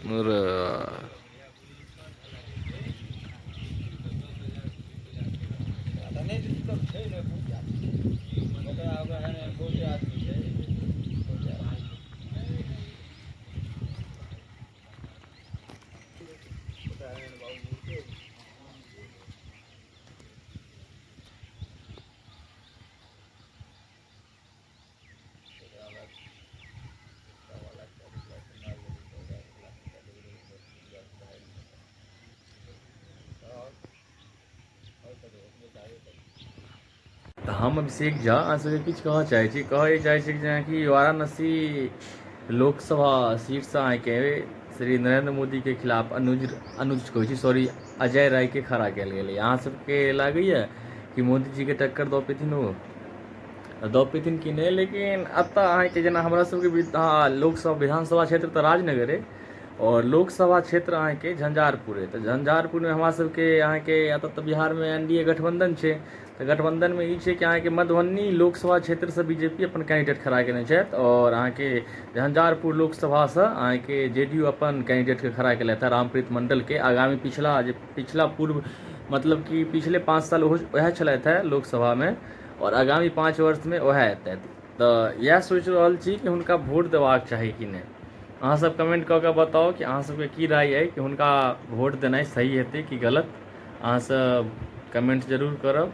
और तऽ हम अभिषेक झा अहाँ सबके किछु कहऽ चाहै छी। कहऽ ई चाहै छी जेनाकि वाराणसी लोकसभा सीटसँ अहाँके श्री नरेन्द्र मोदीके खिलाफ अनुज अनुज कहै छी सॉरी अजय रायके खड़ा कयल गेलै। अहाँ सबके लागैए कि मोदीजीके टक्कर दऽ पेथिन ओ? दऽ पेथिन कि नहि? लेकिन एतऽ अहाँके जेना हमरा सबके लोकसभा विधानसभा क्षेत्र तऽ राजनगर अइ आओर लोकसभा क्षेत्र अहाँके झंझारपुर अइ। तऽ झंझारपुरमे हमरा सबके अहाँके एतऽ तऽ बिहारमे एन डी ए गठबन्धन छै। तऽ गठबन्धनमे ई छै कि अहाँके मधुबनी लोकसभा क्षेत्रसँ बी जे पी अपन कैंडिडेट खड़ा कयने छथि आओर अहाँके झंझारपुर लोकसभासँ अहाँके जे डी यू अपन कैंडिडेटके खड़ा केलथि हँ, रामप्रीत मण्डलके। आगामी पिछला जे पिछला पूर्व मतलब कि पिछले 5 साल ओहो वएह छलथि हँ लोकसभामे आओर आगामी 5 वर्षमे वएह एतथि। तऽ इएह सोचि रहल छी कि हुनका वोट देबाक चाही कि नहि। अहाँसभ कमेन्ट कऽ कऽ बताउ कि अहाँसभके की राय अइ कि हुनका वोट देनाइ सही हेतै कि गलत। अहाँसभ कमेन्ट जरूर करब।